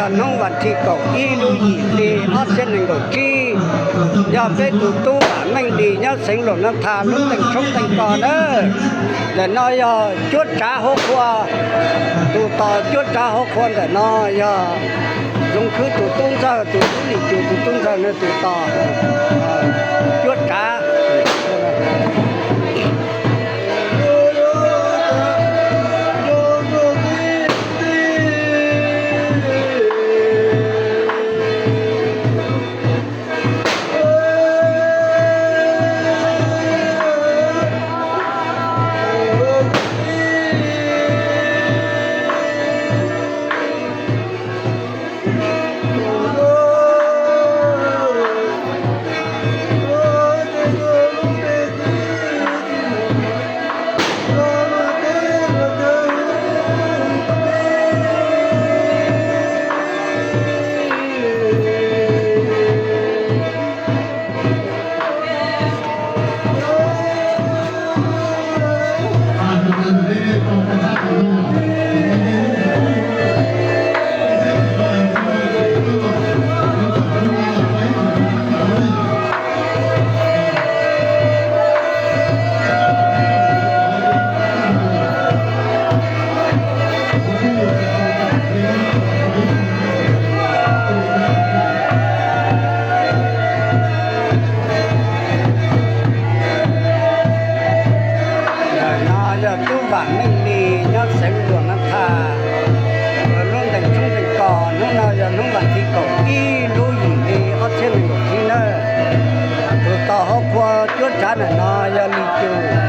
Hnub vas thib kaum ib lub yim hli ob txhiab nees nkaum tsib, yog peb tus tub Vam Meej Lis nyob xeev Luam Nab Thas lub ntees tshoob ntees kos nawb. Ntawm no yog cuab tsav hauv qhua, tus tos cuab tsav hauv qhua ntawm no yog Zoov Khwb tus tub ntxawg, tus tub Lis Cus tus tub ntxawg nws tus tos cuab tsav. Ntawm no yog tub Vam Meej Lis nyob xeev Luam Nab Thas lub ntees tshoob ntees kos. Hnub no yog hnub vas thib kaum ib lub yim hli ob txhiab nees nkaum tsib nawb. Tus tos hauv qhua cuab tsav ntawm no yog Lis Cus.